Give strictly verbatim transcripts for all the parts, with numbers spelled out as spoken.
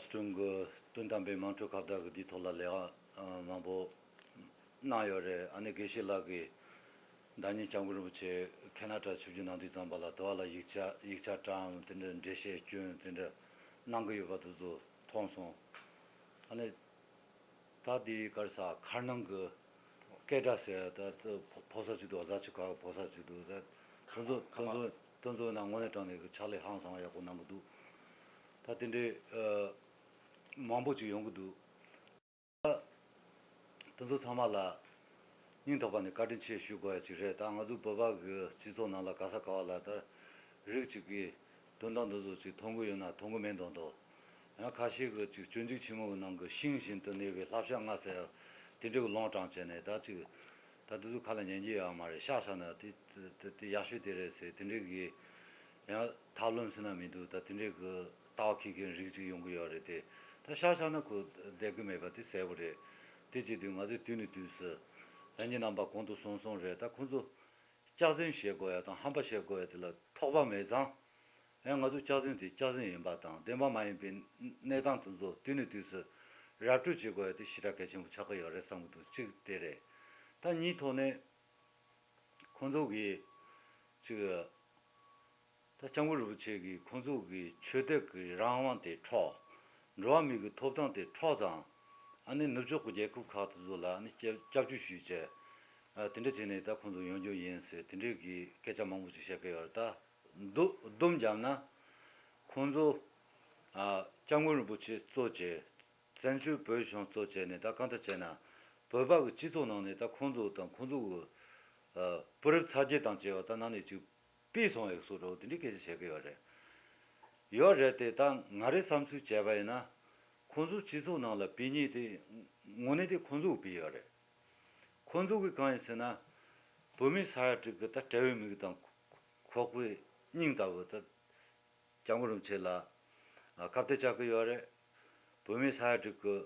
སི་ཀྲུང་གི་དོན་དམ་པའི་དམངས་ཁྲོད་ཁ་བརྡ་གི་འདིའི་ཐོག་ལ་ལས་ཀ་མང་པོ་གནང་ཡོད་རེད། ཨ་ནི་དགེ་བཤེས་ལགས་ཀྱིས་ཟླ་ཉིན་སྐྱབས་མགོན་རིན་པོ་ཆེ་ཁེ་ན་ཌ་ཆིབས་བསྒྱུར་གནང་དུས་ཙམ་པ་ལ་དེ་བ་ལ་ཡིག་ཆ་ཡིག་ཆ་བཀྲམ་དེ་འདྲ་འགྲེལ་བཤད་སྐྱོན་དེ་འདྲ་གནང་གི་ཡོད་པ་དེ་ཚོ་མཐོང་སོང་། ཨ་ནི་ད་དེའི་གར་ས་མཁར་ནང་གི་སྐད་སྒྲ་ཟེར་ད་ད་ཕོ་ས་ཅིག་འདུག་བཟའ་ཆུ་ཁ་ཕོ་ས་ཅིག་འདུག་ད་དེ་ཚོ་དེ་ཚོ་དེ་ཚོ་ན་དངོས་གནས་དྲང་གནས་ཀྱི་ཕྱག་ལས་ཧང་སང་ཡག་པོ་གནང་གི་འདུག་ད་དེ་འདྲའི་མང་པོ་ཅིག་ཡོང་གི་འདུག་དེ་ཚོ་ཚང་མ་ལ་སྙིང་ཐག་པ་ནས་བཀའ་དྲིན་ཆེ་ཞུ་དགོས་ཡ་ཅིག་རེད། ད་ང་ཚོ་བོད་པ་གི་སྤྱི་ཚོགས་ནང་ལ་ག་ས་ག་བ་ལ་ད་རིགས་གཅིག་གི་དོན་དག་འདི་ཚོ་ཅིག་མཐོང་གི་ཡོད་ན་མཐོང་གི་མེད་མདོག་མདོག་ཡང་ཁ་ཤས་ཀྱིས་ཅིག་སྤྱོད་འཇུག་ཆེན་མོ་གི་ནང་གི་ཤིང་བཞིན་དུ་གནས་པའི་བསླབ་བྱ་ལྔ་ཟེར་ཡ་དེ་འདྲའི་གི་ལུང་དྲངས་བྱས་ནས་ད་ཅིག་ད་དེ་ཚོ་ཁ་ལ་ཉན་གྱི་ཡོད་མ་རེད། ཤ་ཤ་ན་དེ་དེ་དེ་ཡག་ཤོས་དེ་རེད་ཟེར་དེ་འདྲའི་གི་ཡང་ཐབས་ལམ་ཟེར་ན་མི་འདུག་ད་དེ་འདྲའི་གི་ལྟ་བ་འཁྱེར་མཁན་རིགས་གཅིག་ཡོང་གི་ཡོད་རེད་དེ། ད་ཤ་ཤ་ན་ཁོ་བསྡད་གི་མེད་པ་དེ་གསལ་པོ་རེད། དེ་བྱེད་དུས་ང་ཚོས་དུས་ནས་དུས་སུ་ལྷན་རྒྱས་རྣམ་པ་གོང་དུ་གསུངས་སོང་རེད། ད་ཁོ་ཚོ་སྐྱག་རྫུན་བཤད་དགོས་ཡ་དང་ཧམ་པ་བཤད་དགོས་ཡ་དེ་ལ་ཐོགས་པ་མེད་ཙང་། ཡང་ང་ཚོ་སྐྱག་རྫུན་དེ་སྐྱག་རྫུན་ཡིན་པ་དང་བདེན་པ་མ་ཡིན་པའི་གནས་སྟངས་དེ་ཚོ་དུས་ནས་དུས་སུ་ར་སྤྲོད་བྱེད་དགོས་ཡ་དེ་ཞེ་དྲག་གལ་ཆེན་པོ་ཆགས་ཀྱི་ཡོད་རེད་བསམ་གྱི་འདུག་གཅིག་དེ་རེད། ད་གཉིས་ཐོག་ནས་ཁོང་ཚོ་གིས་ཅིག་ད་སྐྱབས་མགོན་རིན་པོ་ཆེ་གིས་ཁོང་ཚོ་གི་ཆོས་དད་ཀྱི་རང་དབང་དེ་འཕྲོག་འགྲོ་བ་མི་གི་ཐོབ་ཐང་དེ་འཕྲོག་ཙང་། ཨ་ནི་ནུབ་ཕྱོགས་ཀྱི་རྒྱལ་ཁབ་ཁག་དེ་ཚོ་ལ་ཨ་ནི་སྐྱབས་སྐྱབས་བཅོལ་ཞུས་བྱས། ཨ་དེ་འདྲ་བྱས་ནས་ད་ཁོང་ཚོ་ཡོང་རྒྱུ་ཡིན་ཟེར་དེ་འདྲའི་གི་སྐད་ཆ་མང་པོ་ཞིག་བཤད་ཀྱི་ཡོད་རེད། ད་སྡོམ་སྡོམ་བརྒྱབ་ན་ཁོང་ཚོ་ཨ་སྐྱབས་མགོན་རིན་པོ་ཆེ་གཙོ་བྱས། བཙན་བྱོལ་བོད་གཞུང་གཙོ་བྱས་ནས་ད་གང་ལྟར་བྱས་ན་བོད་པ་གི་སྤྱི་ཚོགས་ནང་ནས་ད་ཁོང་ཚོ་དང་ཁོང་ཚོ་གི་ཨ་བུ་རབས་ཚ་རྒྱུད་དང་བཅས་པ་ད་ནང་ནས་ཅིག་སྤེལ་སོང་བའི་བཟོ་འདྲ་བོ་དེ་འདྲའི་སྐད་ཆ་བཤད་ཀྱི་ཡོད་རེད། ཡོད་རེད་དེ། ད་ང་རའི་བསམ་ཚུལ་བྱས་པ་ཡིན་ན། ཁོང་ཚོ་སྤྱི་ཚོགས་ནང་ལ་སྤེལ་མཁན་དེ་དངོས་གནས་དེ་ཁོང་ཚོ་གིས་སྤེལ་ཡོད་རེད། ཁོང་ཚོ་གིས་གང་ཡིན་ཟེར་ན། བོད་མི་ས་ཡ་དྲུག་གི་ད་དཔྲལ་བའི་མིག་དང་ཁོག་པའི་སྙིང་ལྟ་བུ་ད་སྐྱབས་མགོན་རིན་པོ་ཆེ་ལ་ཨ་ཁ་གཏད་བཅག་གི་ཡོད་རེད། བོད་མི་ས་ཡ་དྲུག་གི་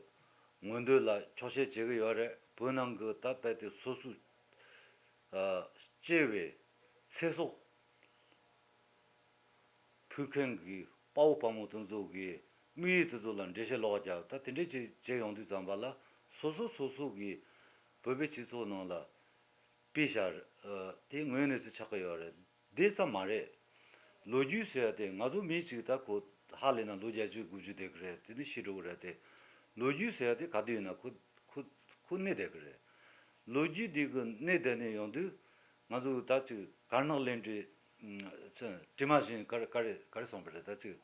མངོན་འདོད་ལ་འཁྱོག་བཤད་བྱེད་གི་ཡོད་རེད། བོད་ནང་གི་ད་རྦད་དེ་སོ་སོ་ཨ་སྐྱེ་བའི་ཚེ་སྲོག་ཕུལ་མཁན་གྱི་དཔའ་བོ་དཔའ་མོ་དེ་ཚོ་གི་དམིགས་ཡུལ་དེ་ཚོ་ལ་འགྲེལ་བཤད་ལོག་པ་རྒྱབ། ད་དེ་འདྲས་ཅིག་བྱས་ཡོང་དུས་ཙམ་པ་ལ་སོ་སོ་སོ་སོ་གི་བོད་པའི་སྤྱི་ཚོགས་ནང་ལ་པེ་ཤ་དེ་དངོས་གནས་སུ་ཆགས་ཀྱི་ཡོད་རེད། དེ་ཙམ་མ་རེད། ལོ་རྒྱུས་ཟེར་ཡ་དེ་ང་ཚོ་མི་གཅིག་ད་ཁོ་ཧ་ལས་ན་ལོ་བརྒྱད་ཅུ་དགུ་བཅུ་བསྡད་ཀྱི་རེད། དེ་ནི་ཤི་འགྲོ་གི་རེད་དེ། ལོ་རྒྱུས་ཟེར་ཡ་དེ་ག་དུས་ཡིན་ན་ཁོ་ཁོ་ཁོ་གནས་བསྡད་ཀྱི་རེད། ལོ་རྒྱུས་འདི་གི་གནས་བསྡད་ནས་ཡོང་དུས་ང་ཚོ་ད་ཅིག་དཀར་ནག་ལས་འབྲས་ཨ་དྲི་མ་བཞིན་ག་རེ་ག་རེ་ག་རེ་གསུངས་པ་རེད། ད་ཅིག་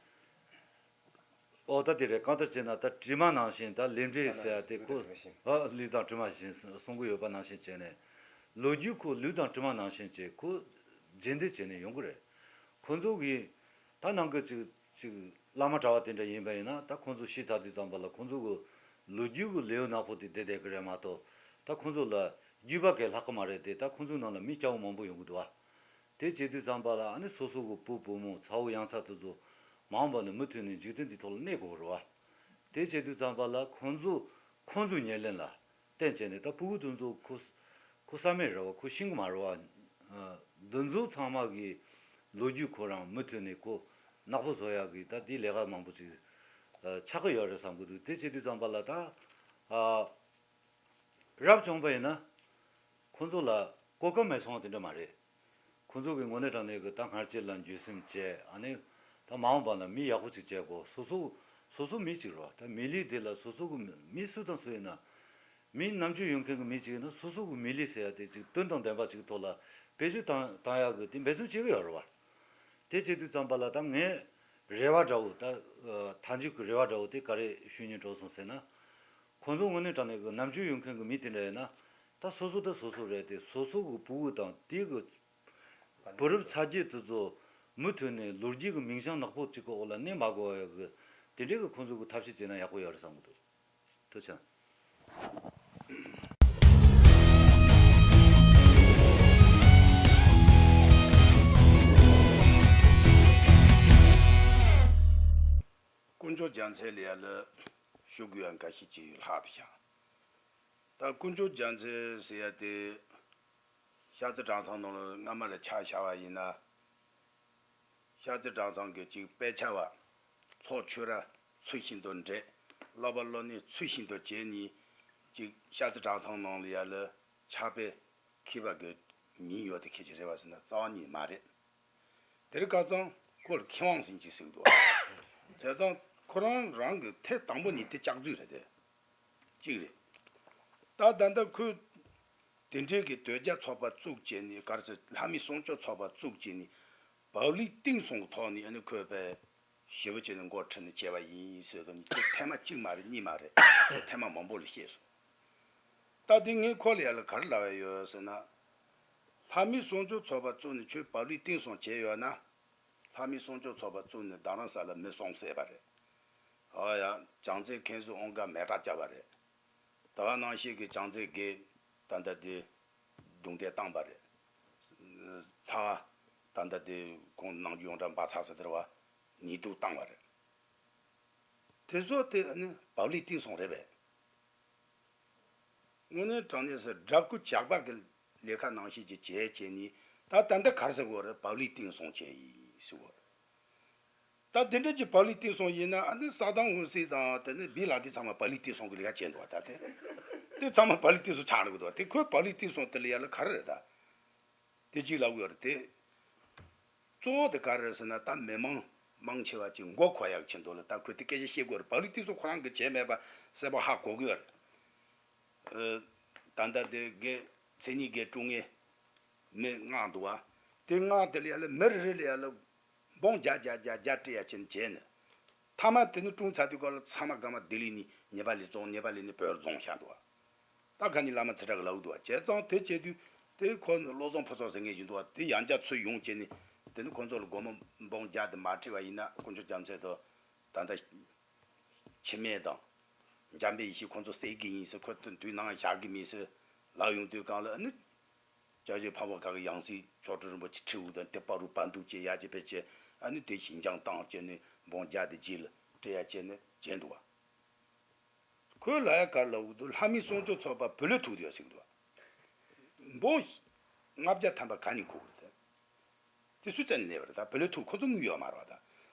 ཨོ་ད་དེ་རེད། གང་ལྟར་བྱས་ན་ད་དྲི་མ་ནང་བཞིན་ད་ལས་འབྲས་ཟེར་ཡ་དེ་ཁོ་ཨ་ལུས་དང་དྲི་མ་བཞིན་གསུང་གི་ཡོད་པ་ནང་བཞིན་བྱས་ནས། ལོ་རྒྱུས་ཁོ་ལུས་དང་དྲི་མ་ནང་བཞིན་བྱས་ཁོ་རྗེས་འདེད་བྱས་ནས་ཡོང་གི་རེད། ཁོ་ཚོ་གིས་ད་ནང་གི་ཅིག་ཅིག་བླ་མ་གྲྭ་བ་དེ་འདྲ་ཡིན་པ་ཡིན་ན་ད་ཁོ་ཚོ་ཤི་ཚར་དུས་ཙམ་པ་ལ་ཁོ་ཚོ་གི་ལོ་རྒྱུས་ཀྱི་ལེའུ་ནག་པོ་དེ་བསྡད་བསྡད་གི་རེད་མ་གཏོགས། ད་ཁོ་ཚོ་ལ་རྒྱུས་པ་གས་ལྷག་གི་མ་རེད་དེ། ད་ཁོ་ཚོའི་ནང་ལ་མི་སྐྱ་བོ་མང་པོ་ཡོང་གི་འདུག་བ། དེ་བྱེད་དུས་ཙམ་པ་ལ་ཨ་ནི་སོ་སོ་གི་བུ་བུ་མོ་ཚ་བོ་ཡང་ཚ་དེ་ཚོ་མ་འོངས་པ་ནས་མུ་མཐུད་ནས་འཇིག་རྟེན་འདིའི་ཐོག་ལ་གནས་དགོས་རེད་བ། དེ་བྱེད་དུས་ཙམ་པ་ལ་ཁོང་ཚོ་ཁོང་ཚོའི་ཉེར་ལེན་ལ་བརྟེན་བྱས་ནས། ད་ཕྲུ་གུ་དེ་ཚོ་ཁོ་ཁོ་བསམ་མེད་རེད་བ། ཁོ་ཤེས་གི་མ་རེད་བ། ཨ་འདི་ཚོ་ཚང་མ་གི་ལོ་རྒྱུས་ཁོ་རང་མུ་མཐུད་ནས་ཁོ་ནག་པོ་བཟོ་ཡག་གི་ད་དེའི་ལས་ཀ་མང་པོ་ཅིག་ཨ་ཆགས་ཀྱི་ཡོད་རེད་བསམ་གི་འདུག་དེ་བྱེད་དུས་ཙམ་པ་ལ་ད་ཨ་རབ་བྱུང་པ་ཡིན་ན་ཁོ་ཚོ་ལ་གོ་སྐབས་མེད་སོང་བ་དེ་འདྲ་མ་རེད། ཁོ་ཚོ་གི་དངོས་གནས་དྲང་གནས་ཀྱི་ད་སྔར་རྗེས་ལ་འགྱོད་སེམས་བྱས། ཨ་ནི་ད་མ་འོངས་པ་ལ་མི་ཡག་པོ་ཅིག་བྱེད་དགོས། སོ་སོ་སོ་སོ་མི་གཅིག་རེད་བ། ད་མི་ལུས་དེ་ལ་སོ་སོ་གི་མི་སུ་དང་སུ་ཡིན་ན། མི་རྣམ་དཔྱོད་ཡོད་མཁན་གྱི་མི་གཅིག་ཡིན་ན་སོ་སོ་གི་མི་ལུས་ཟེར་ཡ་དེ་ཅིག་དོན་དང་ལྡན་པ་ཅིག་ཐོག་ལ་བེད་སྤྱོད་བཏང་བཏང་ཡག་གི་དེ་འབད་བརྩོན་བྱེད་ཀྱི་ཡོད་རེད་བ། དེ་བྱེད་དུས་ཙམ་པ་ལ་ད་ངས་རེ་བ་འདྲ་བོ། ད་ཨ་མཐའ་མཇུག་གི་རེ་བ་འདྲ་བོ་དེ་ག་རེ་ཞུ་སྙིང་བྲོ་སོང་ཟེར་ན། ཁོང་ཚོ་དངོས་གནས་དྲང་གནས་ཀྱི་རྣམ་དཔྱོད་ཡོད་མཁན་གྱི་མི་དེ་འདྲ་ཡིན་ན། ད་སོ་སོ་ད་སོ་སོ་རེད་དེ། སོ་སོ་གི་ཕྲུ་གུ་དང་དེ་གི་བུ་རབས་ཚ་རྒྱུད་དེ་ཚོ་མུ་མཐུད་ནས་ལོ་རྒྱུས་ཀྱི་མིང་བྱང་ནག་པོ་གཅིག་གི་འོག་ལ་གནས་མ་དགོས་ཡག་གི་དེ་འདྲའི་གི་ཁོང་ཚོ་གི་ཐབས་ཤེས་བྱས་ན་ཡག་པོ་ཡོད་རེད་བསམ་གི་འདུག་ཐུགས་རྗེ་ཆེ། དཀོན་མཆོག་རྒྱལ་མཚན་ལ་ཡ་ལ་ཞུ་དགོས་ཡ་འགའ་ཤས་ཅིག་ཡོད་ལྷག་ཏུ་བྱུང་། ད་དཀོན་མཆོག་རྒྱལ་མཚན་ཟེར་ཡ་དེ་ཤར་རྩེ་གྲྭ་ཚང་ནང་ལ་སྔ་མ་ལ་ཆ་བཞག་པ་ཡིན་ན། ཤར་རྩེ་གྲྭ་ཚང་གི་གཅིག་དཔེ་ཆ་བ། ཚོགས་ཆོས་ར། ཚུལ་བཞིན་དུ་འབྲེལ། སློབ་པ་སློབ་གཉེར་ཚུལ་བཞིན་དུ་བྱས་ནས་ཅིག་ཤར་རྩེ་གྲྭ་ཚང་ནང་ལ་ཡ་ལ་ཕྱག་དཔེ་མཁས་པ་གི་མིང་ཡོད་དེ་ཁྱེད་ཀྱི་རེད་བ་ཟེར་ན་རྩ་བ་ཉིད་མ་རེད། དེར་ཁ་ཚང་ཁོ་ལ་མཁས་དབང་ཟིན་གྱིས་ཟིན་འདུག་བྱས་ཙང་ཁོ་རང་རང་གི་ཐད་དང་པོ་ནས་དེ་ལྕགས་རྫུན་རེད་དེ། གཅིག་རེད། ད་ད་ལྟ་ཁོས་དེ་འདྲའི་གི་དོལ་རྒྱལ་ཚོགས་པ་བཙུགས་བྱས་ནས་ག་རེ་ཟེར་ལྷ་མི་སྲུང་སྐྱོབ་ཚོགས་པ་བཙུགས་བྱས་ནས་བབ་ལིག་བཏིང་སོང་གི་ཐོག་ནས་ཨ་ནི་ཁོས་པའི་ཞེ་པོ་བྱས་ནས་འགོ་ཁྲིད་ནས་བྱས་པ་ཡིན་ཟེར་དུས་ཁོས་ཐེངས་མ་གཅིག་མ་རེད་གཉིས་མ་རེད་ཐེངས་མ་མང་པོ་ལ་བཤད་སོང་། ད་དེ་ངས་ཁོ་ལ་ཡ་ལ་ག་རེ་ལབ་ཡ་ཡོད་ཟེར་ན། ལྷ་མི་སྲུང་སྐྱོབ་ཚོགས་པ་བཙུགས་ནས་ཁྱོད་བབ་ལིག་བཏིང་སོང་བྱས་ཡོད་ན། ལྷ་མི་སྲུང་སྐྱོབ་ཚོགས་པ་བཙུགས་ནས་རྡ་རམ་ས་ལ་མི་གསུམ་བསད་པ་རེད། ཨ་ཡ། བྱང་རྩེ་མཁན་ཟུར་ཨོང་དགའ་མེ་སྲེག་བརྒྱབ་པ་རེད། ད་ག་ནང་བཞིན་གྱི་བྱང་རྩེ་དགེ་ད་ལྟ་དེ་རྡུང་རྡེག་བཏང་པ་རེད། ཚ་བ་ད་ལྟ་དེ་ཁོང་ནང་རྒྱུ་ཡོངས་གྲགས་འབག་ཚར་ཟེར་དེར་བ་ཉེས་འཛུགས་བཏང་བ་རེད། དེ་ཚོ་དེ་ནི་བབ་ལིག་བཏིང་སོང་རེད་པས། དངོས་གནས་དྲང་གནས་སུ་དགྲ་རྐུ་ཇག་པ་གི་ལས་ཀ་ནང་བཞིན་གྱི་བྱས་བྱས་ནས་ད་ད་ལྟ་ག་རེ་ཟེར་དགོས་རེད་བབ་ལིག་བཏིང་སོང་བྱས་ཡིན་ཟེར་བ། ད་དེ་འདྲ་གྱི་བབ་ལིག་བཏིང་སོང་ཡིན་ན་ཨ་ནི་ས་དང་འོད་ཟེར་དང་དེ་ནི་བི་ལ་དེ་ཚང་མ་བབ་ལིག་བཏིང་སོང་གི་ལས་ཀ་བྱས་འདུག་བ་ད་དེ། དེ་ཚང་མ་བབ་ལིག་བཏིང་སོང་ཆགས་འགྲོ་གི་འདུག་བ་དེ་ཁོས་བབ་ལིག་བཏིང་སོང་དེ་ལ་ཡ་ལ་ག་རེ་རེད་ད། དེ་གཅིག་ལབ་དགོས་རེད་དེ། གཙོ་བོ་དེ་ག་རེ་རེད་ཟེར་ན་ད་མི་མང་མང་ཆེ་བ་ཅིག་མགོ་འཁོར་ཡག་ཆེད་དུ་ལ་ད་ཁོས་དེ་སྐད་ཆ་བཤད་དགོས་རེད་བབ་ལིག་བཏིང་སོང་ཁོ་རང་གིས་བྱས་མེད་པ་གསལ་པོ་ཧ་གོ་གི་ཡོད་རེད། ཨ། ད་ལྟ་དེ་དགེ་མཚན་ཉིད་དགེ་དཀྲུག་མཁན་མི་མངགས་འདུག་བ། དེ་མངགས་དེ་ལ་ཡ་ལ་མི་རེ་རེ་ལ་ཡ་ལ་འབུམ་བརྒྱ་བརྒྱ་བརྒྱ་བརྒྱ་སྤྲད་ཡ་ཆེད་བྱས་ནས། མཐའ་མ་དེ་ནི་དཀྲུག་ཚར་དུས་སྐབས་ལ་ཚང་མ་དགའ་མ་ལྡི་ལི་ནས་ཉེ་པ་ལི་བཙོང་ཉེ་པ་ལི་ནས་བོད་རྫོང་བཞག་འདུག་བ། ད་ག་ནི་བླ་མ་ཚེ་བཀྲ་གི་ལབ་འདུག་བ་བྱས་ཙང་དེ་བྱས་དུས་དེ་ཁོ་ནི་བློ་བཟང་ཕུན་ཚོགས་ཟེར་མཁན་ཞིག་འདུག་བ་དེ་ཡང་བསྐྱར་ཚུར་ཡོང་བྱས་ནས་དེ་ནི་ཁོ་ཚོ་ལ་སྒོར་མོ་འབུམ་བརྒྱ་དེ་མ་སྤྲད་པ་ཡིན་ན་དཀོན་མཆོག་རྒྱལ་མཚན་དང་ད་ལྟ་འཆི་མེད་དང་འཇམ་དཔལ་ཡེ་ཤེས་ཁོ་ཚོ་བསད་གི་ཡིན་ཟེར་ཁོ་ཚོ་དུས་ནང་བཞག་གི་མིན་ཟེར་ལབ་ཡོང་དུས་གང་ལ་ཨ་ནི། སྐྱབས་རྗེ་འཕགས་པ་ག་གི་ཡང་སྲིད་མཆོག་སྤྲུལ་རིན་པོ་ཆེ་ཁྲིའུ་དང་དེ་པ་རུ་པ་འདུག་ཅེས་ཡ་ཅེ་ཕེ་ཅེ་ཨ་ནི་དེ་ཞིན་ཅང་བཏང་ཅེ་ནི་འབུམ་བརྒྱ་དེ་རྗེས་ལ་སྤྲད་ཡ་ཅེ་ནི་བྱས་འདུག་བ། ཁོས་ལ་ཡ་གར་ལ་འུ་དུ་ལྷ་མི་སྲུང་སྐྱོབ་ཚོགས་པ་བུ་ལོན་ཐུག་དེ་ཡ་ཟིག་འདུག་བ། འབུམ་ལྔ་བརྒྱ་ཐམ་པ་ག་ནི་ཁུག་རེད། དེ་སུས་བཙལ་ནས་ལེན་པ་རེད་ད་བུ་ལོན་ཐུག་ཁོ་ཚོ་དངུལ་ཡོད་མ་རེད་བ་ད།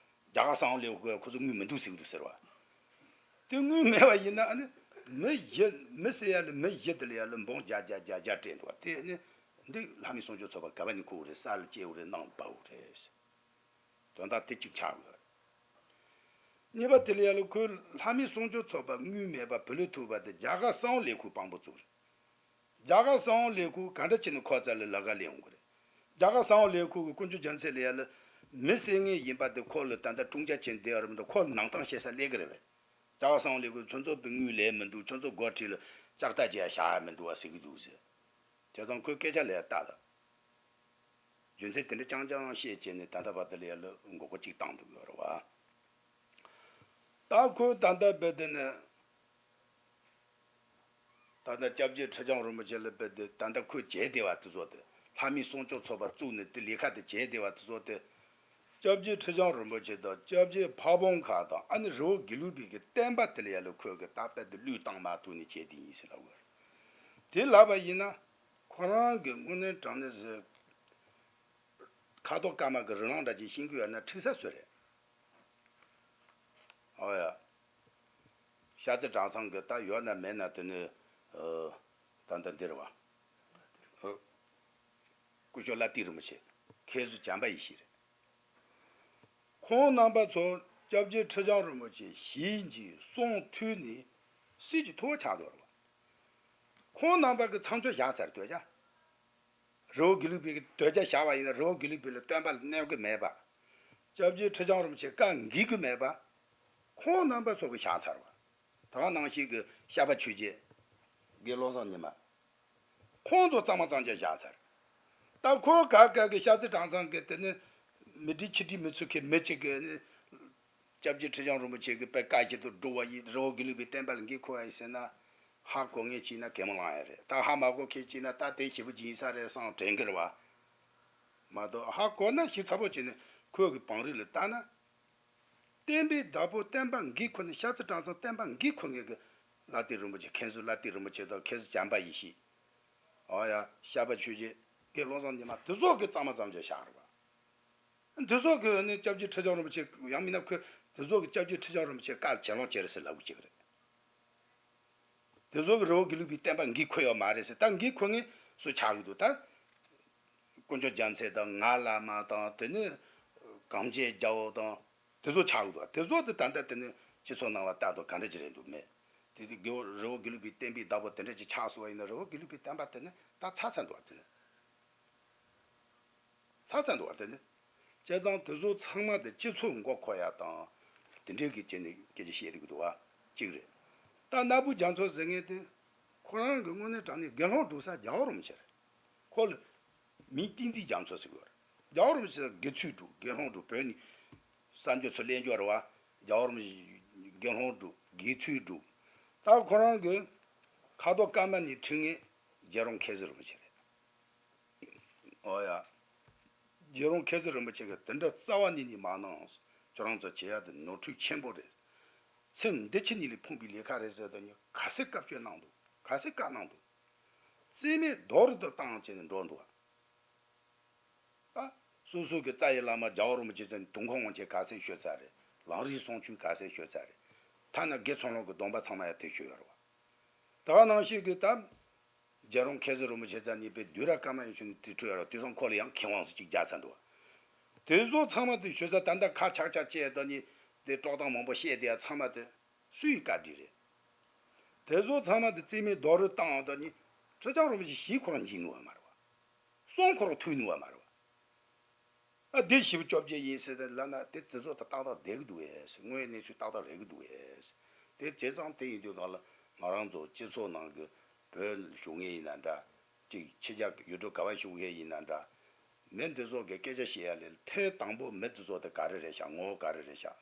རྒྱ་གར་སང་ལེ་ཁོ་ཁོ་ཚོ་དངུལ་མི་འདུག་ཟེར་གི་འདུག་ཟེར་བ། དེ་དངུལ་མེད་པ་ཡིན་ན་ཨ་ནི་མི་བཞི་མི་ཟེར་ཡ་ལ་མི་བཞི་དེ་ལ་ཡ་ལ་འབུམ་བརྒྱ་བརྒྱ་བརྒྱ་བརྒྱ་སྤྲད་འདུག་བ་དེ་ནི་འདི་ལྷ་མི་སྲུང་སྐྱོབ་ཚོགས་པ་ག་བ་ནི་ཁུག་རེད་ས་ལ་སྐྱེ་བོ་རེད་ནང་པའོ་རེད། དོན་དག་དེ་གཅིག་ཆགས་ཡོད། གཉིས་པ་དེ་ལ་ཡ་ལ་ཁོས་ལྷ་མི་སྲུང་སྐྱོབ་ཚོགས་པ་དངུལ་མེད་པ་བུ་ལོན་ཐུག་པ་དེ་རྒྱ་གར་སང་ལེ་ཁུག་དཔང་པོ་བཙུགས་རེད། རྒྱ་གར་གསང་བ་ལས་ཁུངས་ག་འདྲ་བྱས་ནས་ཁོ་རྩ་ལ་ལ་ཁ་ལེན་འོང་གི་རེད། རྒྱ་གར་གསང་བ་ལས་ཁུངས་ཀྱི་དཀོན་མཆོག་རྒྱལ་མཚན་ལ་ཡ་ལ་མི་བསད་མཁན་ཡིན་པ་དེ་ཁོ་ལ་ད་ལྟ་དཀྲུག་འཇག་བྱས་བསྡད་ཡོད་རེད་མི་འདུག་ཁོ་ལ་ནང་བཏང་བྱེད་ས་སླེབས་ཀྱི་རེད་པས། རྒྱ་གར་གསང་བ་ལས་ཁུངས་ཁྱོད་ཚོ་དཔེ་དངུལ་ལས་མི་འདུག་ཁྱོད་ཚོ་སྒོ་ཁྲིད་ལ་ལྕགས་རྟ་བྱས་བཞག་ཡ་མི་འདུག་བ་ཟེར་གི་འདུག་ཟེར། བྱས་ཙང་ཁོས་སྐད་ཆ་ལ་ཡ་ལྟ་ད། རྒྱུ་མཚན་དེ་འདྲ་རྐྱང་རྐྱང་བཤད་བྱས་ནས་ད་ལྟ་བར་དུ་ལ་ཡ་ལ་མགོ་སྐོར་གཅིག་བཏང་འདུག་ཡོད་རེད་བ། ད་ཁོས་ད་ལྟ་བར་དུ་ནས། ད་ལྟ་སྐྱབས་རྗེ་ཁྲི་བྱང་རིན་པོ་ཆེ་ལ་དཔེ་དེ་ད་ལྟ་ཁོས་བྱས་བསྡད་པ་དེ་ཚོ་དེ་ལྷ་མིའི་སྲུང་སྐྱོབ་ཚོགས་པ་བཙུགས་ནས་དེ་ལས་ཀ་དེ་བྱས་བསྡད་པ་དེ་ཚོ་དེ། སྐྱབས་རྗེ་ཁྲི་བྱང་རིན་པོ་ཆེ་དང་སྐྱབས་རྗེ་ཕ་བོང་ཁ་དང་ཨ་ནི་རི་བོ་དགེ་ལུགས་པའི་གི་བསྟན་པ་དེ་ལ་ཡ་ལ་ཁོས་གི་ད་དཔེ་དེ་བློས་བཏང་མ་ཐུབ་ནས་བྱས་དེ་ཡིན་ཟེར་ལབ་དགོས། དེ་ལབ་པ་ཡིན་ན་ཁོ་རང་གི་དངོས་གནས་དྲང་གནས་སུ་ཁ་དོག་དཀར་དམར་གི་རི་ལང་འདྲ་ཅིག་ཤེས་ཀྱི་ཡོད་ན་ཁྲིད་ས་སུ་རེད། ཨོ་ཡ། ཤར་རྩེ་གྲྭ་ཚང་གི་ད་ཡོད་ན་མེད་ན་དེ་ནི་ཨ། ད་ལྟ་འདིར་བ། ཨ། སྐུ་ཞབས་བླ་བདེ་རིན་པོ་ཆེ། མཁན་ཟུར་བྱམས་པ་ཡེ་ཤེས་རེད། ཁོང་རྣམ་པ་ཚོ་སྐྱབས་རྗེ་ཁྲི་བྱང་རིན་པོ་ཆེ་ཞལ་གྱིས་གསུང་ཐོས་ནས་སྲིད་ཀྱི་ཐུ་བ་ཆགས་འདུག་རེད་བ། ཁོང་རྣམ་པ་གི་མཚམས་སྦྱོར་བཞག་ཚར་འདོད་ཀྱང་། རི་བོ་དགེ་ལུགས་པའི་གི་དོལ་རྒྱལ་བཞག་པ་ཡིན་ན་རི་བོ་དགེ་ལུགས་པའི་ལ་བསྟན་པ་ལ་གནོད་གི་མེད་པ། སྐྱབས་རྗེ་ཁྲི་བྱང་རིན་པོ་ཆེ་བཀའ་འགེལ་གི་མེད་པ། ཁོང་རྣམ་པ་ཚོ་གི་བཞག་ཚར་བ། ད་ག་ནང་བཞིན་གི་ཤར་པ་ཆོས་རྗེ། དགེ་བློ་བཟང་ཉི་མ། ཁོང་ཚོ་གཙང་མ་གཙང་རྐྱང་བཞག་ཚར། ད་ཁོ་ག་ག་གི་ཤར་རྩེ་གྲྭ་ཚང་གི་དེ་ནི་མི་འགྲིག་ཕྱི་འགྲིག་མི་ཚུགས་མཁན་མི་གཅིག་གི་ནི། སྐྱབས་རྗེ་ཁྲི་བྱང་རིན་པོ་ཆེ་གི་དཔེ་བཀའ་བཞིན་དུ་སྒྲུབ་པ་ཡིན་རི་བོ་དགེ་ལུགས་པའི་བསྟན་པ་ལ་འགན་འཁུར་བ་ཡིན་ཟེར་ན། ཧ་གོ་མཁན་བྱས་ན་གད་མོ་ལངས་ཡ་རེད་ད་ཧ་མ་གོ་མཁན་བྱས་ན་ད་དེ་ཞེ་པོ་ཅིག་ཡིན་ས་རེད་བསམ་དྲན་གི་རེད་བ། མ་གཏོགས་ཧ་གོ་ན་ཞིབ་ཚགས་པོ་བྱས་ནས་ཁོས་གི་བང་རིམ་ལ་བལྟས་ན། བསྟན་པའི་བདག་པོ་བསྟན་པ་འགན་འཁུར་ནས་ཤར་རྩེ་གྲྭ་ཚང་བསྟན་པ་འགན་འཁུར་མཁན་གི་བླ་བདེ་རིན་པོ་ཆེ་མཁན་ཟུར་བླ་བདེ་རིན་པོ་ཆེ་དང་མཁན་ཟུར་བྱམས་པ་ཡེ་ཤེས། ཨོ་ཡ་ཤར་པ་ཆོས་རྗེ་དགེ་བློ་བཟང་ཉི་མ་དེ་ཚོ་གི་གཙང་མ་གཙང་རྐྱང་བཞག་རེད་བ། འདི་ཚོ་གི་ནི་སྐྱབས་རྗེ་ཁྲི་བྱང་རིན་པོ་ཆེ་ཡང་མིན་ན་ཁོས་ དེ་ཚོ་གི་སྐྱབས་རྗེ་ཁྲི་བྱང་རིན་པོ་ཆེ་བཀའ་ལ་གྱེན་ལངས་བྱས་རེད་ཟེར་ལབ་གི་ཅིག་རེད། དེ་ཚོ་གི་རི་བོ་དགེ་ལུགས་པའི་བསྟན་པ་འགན་འཁུར་ཡོད་མ་རེད་ཟེར། ད་འགན་འཁུར་མཁན་སུ་ཆགས་གི་འདུག་ད་དཀོན་མཆོག་རྒྱལ་མཚན་དང་ང་བླ་མ་དང་དེ་ནས་གངས་ཅན་རྒྱལ་པོ་དང་དེ་ཚོ་ཆགས་གི་འདུག་དེ་ཚོ་དེ་ད་ལྟ་དེ་ནས་སྤྱི་ཚོགས་ནང་ལ་ལྟ་དུས་ག་འདྲ་ཅིག་རེད་འདུག་མེད། དེ་དེ་དགེ་བོ་རི་བོ་དགེ་ལུགས་པའི་བསྟན་པའི་བདག་པོ་དེ་འདྲ་ཅིག་ཆགས་སོང་བ་ཡིན་ན་རི་བོ་དགེ་ལུགས་པའི་བསྟན་པ་དེ་ནི་ད་ཚར་ཚར་འདུག་བ་དེ་ནི། ཚར་ཚར་འདུག་བ་དེ་ནི། བྱས་ཙང་དེ་ཚོ་ཚང་མ་དེ་སྤྱི་ཚོགས་མགོ་འཁོར་ཡ་དང་། དེ་འདྲའི་གི་བྱས་ནས་སྐད་ཆ་བཤད་བསྡད་ཀྱི་འདུག་བ། གཅིག་རེད། ད་ནག་པོ་རྒྱ་མཚོ་ཟེར་མཁན་དེ། ཁོ་རང་གི་དངོས་གནས་དྲང་གནས་དགེ་སློང་སྒྲུབ་ས་རྒྱལ་བ་རིན་པོ་ཆེ་རེད། ཁོ་ལ་མིང་བསྟན་འཛིན་རྒྱ་མཚོ་ཟེར་གི་ཡོད་རེད། རྒྱལ་བ་རིན་པོ་ཆེ་དགེ་ཚུལ་སྒྲུབ། དགེ་སློང་སྒྲུབ། བོད་ནས་གསར་འགྱུར་ཚོ་གླེང་རྒྱུ་རེད་བ། རྒྱལ་བ་རིན་པོ་ཆེ་དགེ་སློང་སྒྲུབ། དགེ་ཚུལ་སྒྲུབ། ད་ཁོ་རང་གི་ཁ་དོག་སྐར་མ་ནས་ཁྲིད་མཁན་རྗེ་རོང་མཁས་བཟོ་རིན་པོ་ཆེ་རེད། ཨོ་ཡ། རྗེ་རོང་མཁས་བཟོ་རིན་པོ་ཆེ་གིས་དེ་འདྲ་རྩ་བ་ཉིད་ནས་མ་གནང་། ཁྱོད་རང་ཚོ་བྱེད་ཡ་དེ་ནོར་འཁྲུལ་ཆེན་པོ་རེད། ཚེ་འདི་ཕྱི་གཉིས་ལས་ཕོངས་པའི་ལས་ཀ་རེད་ཟེར་དུས་ནི་ག་ཚོད་བཀའ་བཀྱོན་གནང་འདུག་ག་ཚོད་བཀའ་གནང་འདུག་རྩིས་མེད་རྡོག་རོལ་དུ་བཏང་བྱས་ནས་འགྲོ་འདུག་ཨ། སོ་སོ་གི་རྩ་ཡི་བླ་མ་རྒྱལ་བ་རིན་པོ་ཆེ་ཚོ་དུང་ཁང་དབང་ཆེན་ག་ཚོད་ཤོད་ཚར་རེད། ལམ་རིམ་གསུང་ཆོས་ག་ཚོད་ཤོད་ཚར་རེད། ཐ་ན་དགེ་ཚུལ་སློང་གི་སྡོམ་པ་ཚང་མ་ཡང་དེ་ཤོད་ཡོད་རེད་བ། ད་ག་ནང་བཞིན་གྱི་ད། རྗེ་རོང་མཁས་བཟོ་རིན་པོ་ཆེ་ཚ་གཉིས་པའི་བདུད་ར་ཀ་མ་ཡོད་ཤུལ་ནས་དེ་འཕྲོས་ཡོད་ར། དེ་སོང་ཁོ་ལ་ཡང་ཁེ་དབང་སུ་གཅིག་རྒྱག་ཚར་འདུག་དེ་ཚོ་ཚང་མ་དེ་ཤོད་ས་ད་ལྟ་ཁ་ཆག་ཆག་བྱས་ད་ནི་དེ་དཀྲོག་གཏམ་མང་པོ་བཤད་དེ་ཡ་ཚང་མ་དེ་སུའི་བཀའ་དྲིན་རེད། དེ་ཚོ་ཚང་མ་དེ་རྩིས་མེད་རྡོག་རོལ་བཏང་ད་ནི་ཁྲི་བྱང་རིན་པོ་ཆེ་ཞིག་ཁོ་རང་འཇིགས་ནུས་པ་མ་རེད་བ། གསུང་ཁོ་རང་ཐོས་ནུས་པ་མ་རེད་བ། ཨ་འདི་ཞིབ་བཅོ་བརྒྱད་ཡིན་ཟེར་ཏེ་ལབ་ན་དེ་དེ་ཚོ་ད་ཏག་ཏག་བསྡད་ཀྱི་འདུག་ཨེ། དངོས་ཡོད་གནས་ཚུལ་ཏག་ཏག་རེད་ཀྱི་འདུག་ཨེ། དེ་བྱས་ཙང་དེ་ཡིན་དུས་གང་ལ་ང་རང་ཚོ་སྤྱི་ཚོགས་ནང་གི་བོད་བཞུགས་མཁན་ཡིན་ན་འདྲ། ཅིག་ཕྱི་རྒྱལ་ཡུལ་གྲུ་ག་བ་བཞུགས་མཁན་ཡིན་ན་འདྲ། མི་འདི་ཚོ་གི་སྐད་ཆ་བཤད་ཡ་ལས་ཐད་དང་པོ་མི་འདི་ཚོ་དེ་ག་རེ་རེད་ཤག་ངོ་བོ་ག་རེ་རེད་ཤག་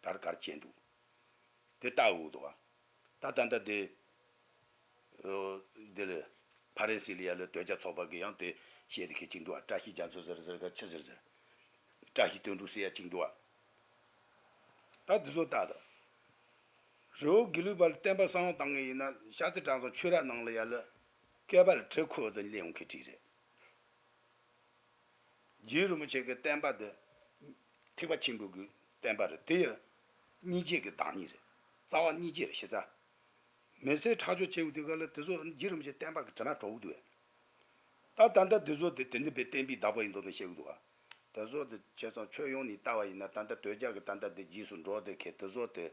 ག་རེ་ག་རེ་བྱས་འདུག་དེ་ལྟ་འུ་འདུག་བ། ད་ད་ལྟ་དེ། འདི་ལ་ཕ་རན་སི་ལ་ཡ་ལ་དོལ་རྒྱལ་ཚོགས་པ་གི་ཡང་དེ་བཤད་དེ་ཁེ་གཅིག་འདུག་བ། བཀྲ་ཤིས་རྒྱ་མཚོ་ཟེར་ཟེར་ག་ཆི་ཟེར་ཟེར། བཀྲ་ཤིས་དོན་གྲུབ་ཟེར་ཡ་གཅིག་འདུག་བ། ད་འདི་ཚོ་ལྟ་དང་། རི་བོ་དགེ་ལུགས་པ་ལ་བསྟན་པ་གསང་བ་བཏང་ངེས་ཡིན་ན་ཤར་རྩེ་གྲྭ་ཚང་ཆོས་ར་ནང་ལ་ཡ་ལ་བསྐལ་པ་ལ་བྲེ་ཁོ་དང་ལེན་ཡོང་མཁན་གཅིག་རེད། རྗེ་རིན་པོ་ཆེ་གི་བསྟན་པ་འདི་ཐེག་པ་ཆེན་པོ་གི་བསྟན་པ་རེད། དེ་ཡང་སྙིང་རྗེ་གི་བདག་ཉིད་རེད། རྩ་བ་སྙིང་རྗེ་རེད་ཤེས་ཚ། མི་ཚེ་ཁྲག་སྦྱོར་བྱེད་དགོས་དུས་ག་ལ་དེ་ཚོ་རྗེ་རིན་པོ་ཆེ་བསྟན་པ་གི་དྲི་མ་བྲོ་གི་འདུག་བས། ད་ད་ལྟ་དེ་ཚོ་དེ་དེ་འདི་པའི་བསྟན་པའི་བདག་པོ་ཡིན་མདོག་མདོག་བཤད་གི་འདུག་བ། དེ་ཚོ་དེ་བྱས་ཙང་ཁྱོན་ཡོངས་ནས་ལྟ་བ་ཡིན་ན་ད་ལྟ་དོལ་རྒྱལ་གི་ད་ལྟ་དེ་རྗེས་སུ་འགྲོ་དེ་ཁེ་དེ་ཚོ་དེ་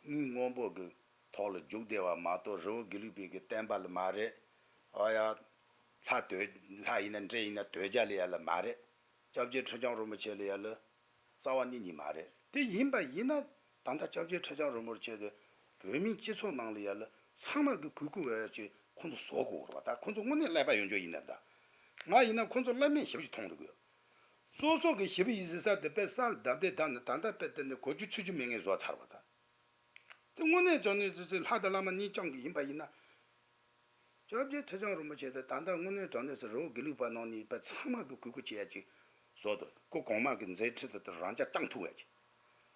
དངུལ་སྔོན་པོ་གི་ཐོག་ལ་རྒྱུག་བསྡད་པ་མ་གཏོགས་རི་བོ་དགེ་ལུགས་པའི་གི་བསྟན་པ་ལ་མ་རེད། ཨ་ཡ། ལྷ་དོལ་ལྷ་ཡིན་ན་འདྲེ་ཡིན་ན་དོལ་རྒྱལ་ལ་ཡ་ལ་མ་རེད། སྐྱབས་རྗེ་ཁྲི་བྱང་རིན་པོ་ཆེ་ལ་ཡ་ལ་རྩ་བ་ཉིད་ནས་མ་རེད། དེ་ཡིན་པ་ཡིན་ན་ད་ལྟ་སྐྱབས་རྗེ་ཁྲི་བྱང་རིན་པོ་ཆེ་དེ་བོད་མིའི་སྤྱི་ཚོགས་ནང་ལ་ཡ་ལ་ཚང་མ་གི་གུས་བཀུར་འོས་ཀྱི་ཁོང་ཚོ་བཟོ་དགོས་རེད་བ། ད་ཁོང་ཚོ་དངོས་གནས་ཀླད་པ་ཡོད་འཇོག་ཡིན་ན་ད་ང་ཡིན་ན་ཁོང་ཚོ་བླ་མས་ཞིབ་ཅིག་མཐོང་འདུག་གི། སོ་སོ་གི་ཞི་བའི་ཡིག་གཟིགས་ས་དེ་དཔེ་ས་ལ་བརྡབ་བསྡད་བསྡད་ནས་ད་ལྟ་དཔེ་དེ་ནས་གོ་རྒྱུ་ཚོད་རྒྱུ་མེད་མཁན་བཟོ་ཚར་བ་ད། དེ་དངོས་གནས་ཅང་ནས་ཚོད་ཚོད་ལྷ་དང་བླ་མ་གཉིས་རྐྱང་གི་ཡིན་པ་ཡིན་ན། སྐྱབས་རྗེ་ཁྲི་བྱང་རིན་པོ་ཆེ་དེ་ད་ལྟ་དངོས་གནས་དྲང་གནས་སུ་རི་བོ་དགེ་ལུགས་པ་ནང་ནས་པ་ཚང་མ་གི་གུས་བཀུར་བྱེད་ཡ་ཅིག་བཟོ་འདུག་སྐུ་གོང་མ་གི་མཛད་འཕྲིན་དེ་དེ་རང་རྐྱ་བཅངས་ཐུབ་ཡ་ཅིག་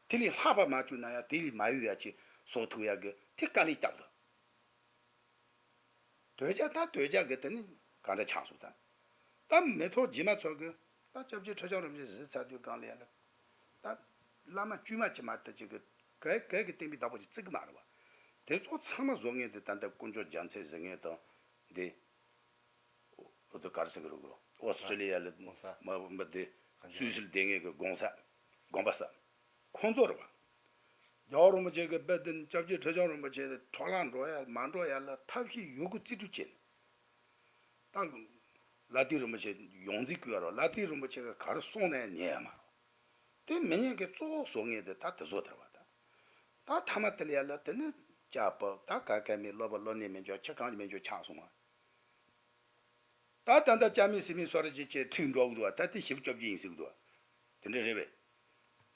དེ་ལས་ལྷག་པ་མ་བཅུག་ན་ཡ་དེ་ལས་མ་ཡོད་ཡ་ཅིག་བཟོ་ཐུབ་ཡ་གི་དེ་དཀའ་ལས་བརྒྱབ་འདུག་དོལ་རྒྱལ་ད་དོལ་རྒྱལ་གི་དེ་ནི་ག་འདྲ་ཆགས་སོང་ད། ད་མི་ཐོག་རྗེས་མ་ཚོ་གི་ད་སྐྱབས་རྗེ་ཁྲི་བྱང་རིན་པོ་ཆེ་གཟིགས་ཚར་དུས་གང་ལ་ཡ་ལ། ད་བླ་མ་དཀྱུས་མ་ཅིག་མ་གཏོགས་ཅིག་གི་གལ་གལ་གི་བསྟན་པའི་བདག་པོ་ཅིག་བརྩི་གི་མ་རེད་བ། དེ་ཚོ་ཚང་མ་བཟོ་མཁན་དེ་ད་ལྟ་དཀོན་མཆོག་རྒྱལ་མཚན་ཟེར་མཁན་དང་། འདི། འོ་དེ་ག་རེ་ཟེར་གི་རེད་གོ། ཨོ་སི་ཀྲི་ལི་ཡ་ལ་གོང་ས། མ་མ་དེ་སུད་སི་ལ་བསྡད་མཁན་གི་གོང་ས། དགོངས་པ་ཟབ། ཁོང་ཚོ་རེད་བ། རྒྱལ་བ་རིན་པོ་ཆེ་གི་དཔེ་དེ་སྐྱབས་རྗེ་ཁྲི་བྱང་རིན་པོ་ཆེ་འཕྲོ་བརླག་འགྲོ་ཡ་མ་འགྲོ་ཡ་ལ་ཐབས་ཤེས་ཡོད་རྒུ་རྩིས་སྤྲོད་བྱས་ནས། ད་ལ་དྭགས་རིན་པོ་ཆེ་ཡོངས་འཛིན་བསྐོས་ཡ་རོགས། ལ་དྭགས་རིན་པོ་ཆེ་གི་ག་རེ་གསུངས་ན་ཡང་ཉན་ཡ་མ་རོགས། དེ་མི་ཉན་གི་གཙོ་བོ་བཟོ་མཁན་དེ་ད་དེ་ཚོ་དེ་རེད་བ་ད། ད་ཐ་མ་དེ་ལ་ཡ་ལ་དེ་ནི་སྐྱ་བབ་ད་ག་ག་མེད་སློབ་པ་སློབ་གཉེར་མེད་འཇོག་ཆི་གང་ཅི་མེད་འཇོག་ཆགས་སོང་བ། ད་ད་ལྟ་སྐྱ་མིན་སེར་མིན་སོ་ར་ཅིག་བྱས་ཁྲིད་འགྲོ་གི་འདུག་བ། ད་དེ་ཞིབ་སྐྱོབ་ཀྱི་ཡིན་ཟེར་གི་འདུག་བ། དེ་འདྲ་རེད་པས།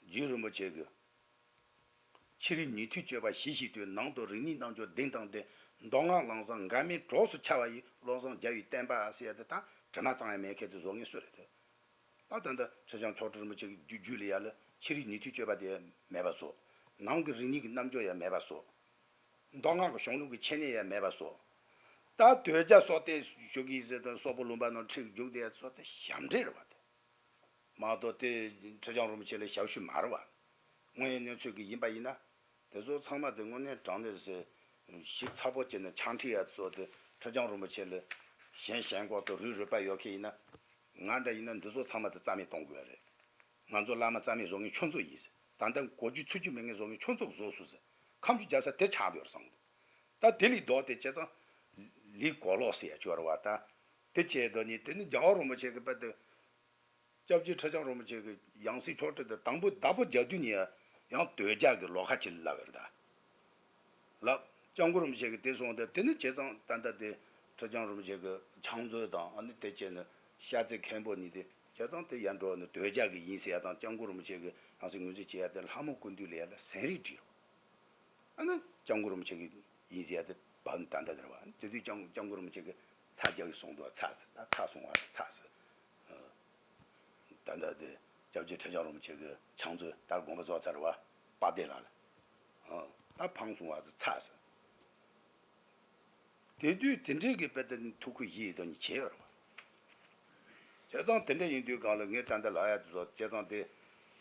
རྗེ་རིན་པོ་ཆེ་གིས། ཕྱི་རིག་ཉུང་མཐའི་སྤྱོད་པ་ཞི་ཞིང་དུལ། ནང་དུ་རིག་གནས་རྣམ་འཇོམས་གདེང་དང་ལྡན། མདོ་སྔགས་ལམ་བཟང་འགལ་མེད་གྲོགས་སུ་འཆར་བ་ཡི། བློ་བཟང་རྒྱལ་བའི་བསྟན་པ་ཟེར་ཡ་དེ་ད་དྲི་མ་གཙང་ཡ་མེད་མཁན་དེ་བཟོ་ངེས་སུ་རེད་དེ། ད་ད་ལྟ་ཁྲི་བྱང་ཆོག་སྒྲིག་རིན་པོ་ཆེ་གི་རྒྱུད་རྒྱུད་ལ་ཡ་ལ་ཕྱི་རིག་ཉུང་མཐའི་སྤྱོད་པ་དེ་ཡ་མེད་པ་བཟོ། ནང་གི་རིག་གནས་ཀྱི་རྣམ་འཇོམས་ཡ་མེད་པ་བཟོ། མདོ་སྔགས་ཀྱི་གཞུང་ལུགས་ཀྱི་འཆད་ཉན་ཡ་མེད་པ་བཟོ། ད་དོལ་རྒྱལ་སོགས་ཏེ་ཞུ་གི་ཟེར་དང་སོག་པོ་ལུང་པ་ནང་ཁྲིད་རྒྱུགས་དེ་ཡ་ཚོ་དེ་ཞབས་འདྲེན་རེད་བ་དེ། མ་གཏོགས་དེ་ཁྲི་བྱང་རིན་པོ་ཆེ་ལ་ཞབས་ཞུ་མ་རེད་བ། དངོས་ཡོད་གནས་ཚུལ་གྱི་ཡིན་པ་ཡིན་ན། དེ་ཚོ་ཚང་མ་དེ་དངོས་གནས་དྲང་གནས་སེ་ཞིབ་ཚགས་པོ་བྱས་ནས་ཕྱག་བྲིས་ཡ་ཚོ་དེ་ཁྲི་བྱང་རིན་པོ་ཆེ་ལ་ཞལ་ཞལ་འགོག་དང་རུས་རུས་པ་ཡོད་མཁན་ཡིན་ན། ང་འདྲ་ཡིན་ན་འདི་ཚོ་ཚང་མ་དེ་རྩ་མེད་གཏོང་དགོས་རེད། ང་ཚོ་བླ་མ་རྩ་མེད་བཟོ་མཁན་ཁྱོད་ཚོ་ཡིན་ཟེར། ད་ལྟ་གོ་རྒྱུ་ཚུགས་རྒྱུ་མེད་མཁན་བཟོ་མཁན་ཁྱོད་ཚོ་གིས་བཟོས་སོང་ཟེར། ཁ་མཆུ་རྒྱག་ས་དེ་ཆགས་བསྡད་ཡོད་རེད་བསམ་གི་འདུག་ད་དེ་ལས་ལྡོག་སྟེ་བྱས་ཙང་ལས་གོ་ལོག་ཟེར་ཡ་ཅིག་ཡོད་རེད་བ། ད་དེ་བྱས་དོ་ནི་དེ་ནི་རྒྱལ་བ་རིན་པོ་ཆེ་གི་དཔེ་དེ། སྐྱབས་རྗེ་ཁྲི་བྱང་རིན་པོ་ཆེ་གི་ཡང་སྲིད་ཕྱོགས་སྒྲིག་དེ་དང་པོ་བདག་པོ་རྒྱག་དུས་ནས་ཡང་དོལ་རྒྱལ་གི་ལོགས་ཁ་ཅིག་ལབ་པ་རེད་ད། ལབ། སྐྱབས་མགོན་རིན་པོ་ཆེ་གིས་དེ་གསུངས་ཏེ། དེ་ནི་བྱས་ཙང་ད་ལྟ་དེ་ཁྲི་བྱང་རིན་པོ་ཆེ་གི་ཕྱག་མཛོད་དང་ཨ་ནི་དེ་བྱས་ནས་ཤར་རྩེ་མཁན་པོ་གཉིས་དེ་བྱས་ཙང་དེ་ཡར་འགྲོ་ནས་དོལ་རྒྱལ་གི་ཡིན་ཟེར་ཡ་དང་། སྐྱབས་མགོན་རིན་པོ་ཆེ་གི་ཡང་སྲིད་ངོས་འཛིན་བྱེད་ཡ་དེ་ལྷ་མོ་སྐུ་མདུན་ལ་ཡ་ལ་ཟན་རིལ་བྲིས། ཨ་ནི་སྐྱབས་མགོན་རིན་པོ་ཆེ་གི་ཡིན་ཟེར་ཡ་དེ་བབས་ནས་ད་ལྟ་དེ་རེད་བ། དེ་དུས་སྐྱབས་སྐྱབས་མགོན་རིན་པོ་ཆེ་གི་ཚ་རྒྱག་གི་གསུངས་འདུག་ཚ་ཟེར། ད་ཚ་སོང་བ་ཚ་ཟེར། ད་ལྟ་དེ་སྐྱབས་རྗེ་ཁྲི་བྱང་རིན་པོ་ཆེ་གི་ཕྱག་མཛོད་ད་དགོངས་པ་རྫོགས་ཚར་བ། དཔལ་ལྡན་ལགས་ལ། ཨ། ད་ཕངས་སོང་བ་ཚ་ཟེར། དེ་དུས་དེ་འདྲའི་གི་དཔེ་དེ་ཐུགས་ཁུར་བཞེས་དོ་ནི་བྱས་ཡོད་རེད་བ། བྱས་ཙང་དེ་འདྲ་ཡིན་དུས་གང་ལ་ངས་ད་ལྟ་ལབ་ཡ་དེ་ཚོ་བྱས་ཙང་དེ།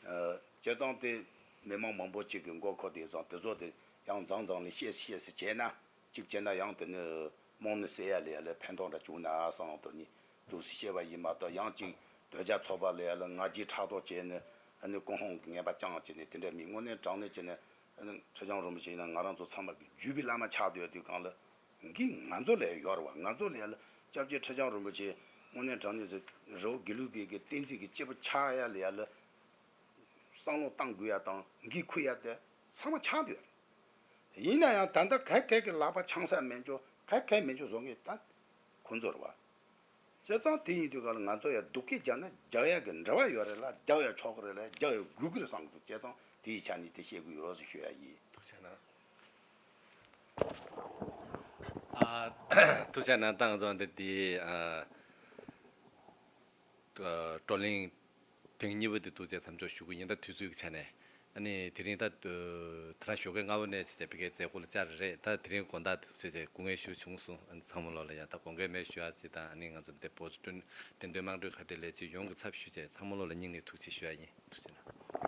ཨ། བྱས་ཙང་དེ་མི་མང་མང་པོ་ཅིག་གི་མགོ་འཁོར་དེ་ཙང་དེ་ཚོ་དེ་ཡང་མཚམས་མཚམས་ལ་བཤད་སྲིད་བཤད་སྲིད་བྱས་ན། གཅིག་བྱས་ན་ཡང་དེ་ནི་རྨོངས་ནས་བསྡད་ཡ་ལ་ཡ་ལ་ཕན་ཐོགས་འདྲ་བྱུང་ན་བསམ་དོ་ནི་འདུག་སེ་བཤད་པ་ཡིན་མ་གཏོགས། ཡང་གཅིག་དོལ་རྒྱལ་ཚོགས་པ་ལ་ཡ་ལ་ང་རྒྱལ་ཕྲག་དོག་བྱས་ནས་ཨ་ནི་ཀུན་སློང་གི་ངན་པ་བཅངས་བྱས་ནས་དེ་འདྲ་མིན། དངོས་གནས་དྲང་གནས་བྱས་ནས་ཨ་ནི་ཁྲི་བྱང་རིན་པོ་ཆེ་ཡིན་ན་ང་རང་ཚོ་ཚང་མ་གི་བརྒྱུད་པའི་བླ་མ་ཆགས་བསྡད་དུས་གང་ལ། འདི་ང་ཚོ་ལ་ཡ་ཡོད་རེད་བ། ང་ཚོ་ལ་ཡ་ལ་སྐྱབས་རྗེ་ཁྲི་བྱང་རིན་པོ་ཆེ་དངོས་གནས་དྲང་གནས་སེ་རི་བོ་དགེ་ལུགས་པའི་གི་བསྟན་འཛིན་གྱི་སྐྱེས་བུ་ཆགས་ཡ་ལ་ཡ་ལ་བསམ་བློ་བཏང་དགོས་ཡ་དང་འགན་འཁུར་ཡ་དེ་ཚང་མ་ཆགས་བསྡད་ཡོད་རེད། ཡིན་ན་ཡང་ད་ལྟ་ག་གེ་གི་ལག་པ་འཆང་ས་མེད་འགྱོ། ག་གེ་མེད་འགྱོ་བཟོ་མཁན་ད་ཁོང་ཚོ་རེད་བ། བྱས་ཙང་དེ་ཡིན་དུས་ག་ལ་ང་ཚོ་ཡང་སྡུག་སྐད་རྒྱག་ན་རྒྱག་ཡག་གི་འབྲེལ་བ་ཡོད་རེད་ལ། རྒྱག་ཡག་ཆོག་གི་རེད་ལ། རྒྱག་ཡག་དགོས་ཀྱི་རེད་བསམ་གི་འདུག་བྱས་ཙང་དེའི་ཆ་ནས་དེ་བཤད་གི་ཡོད་ཟེར་ཞུ་ཡ་ཡིན། ཐུགས་རྗེ་གནང་། ཨ། ཐུགས་རྗེ་གནང་། ད་ང་ཚོ་འདི་དེ། ཨ། བགྲོ་གླེང་ཐེངས་གཉིས་པ་དེ་འདུག་སེ་མཚམས་འཇོག་ཞུ་གི་ཡིན། ད་དུས་ཚོད་ཀྱི་ཆ་ནས། ཨ་ནི་དེ་རིང་ད་ད་རང་ཞོགས་ཀས་སྔ་པོ་ནས་བྱས་བྱས་ཕ་གིའི་མཛད་སྒོ་ལ་བཅར་རེད། ད་དེ་རིང་དགོང་དག་དུས་ཚོད་བྱས་སྐུ་ངལ་ཞུ་བྱུང་སོང་། ཨ་ནི་ཚང་མ་ལོག་ལ་ཡང་ད་དགོངས་འགལ་མེད་ཞུ་ཡ་ཅིག་དང་། ཨ་ནི་ང་ཚོ་འདི་བོད་བསྟན་བསྟན་དོན་དམངས་ཁྲོད་ཁ་བརྡའི་ལས་བྱེད་ཡོངས་ཀྱི་ཚབ་ཞུས་བྱས་ཚང་མ་ལོག་ལ་སྙིང་ནས་ཐུགས་རྗེ་ཞུ་ཡ་ཡིན། ཐུགས་རྗེ་གནང་།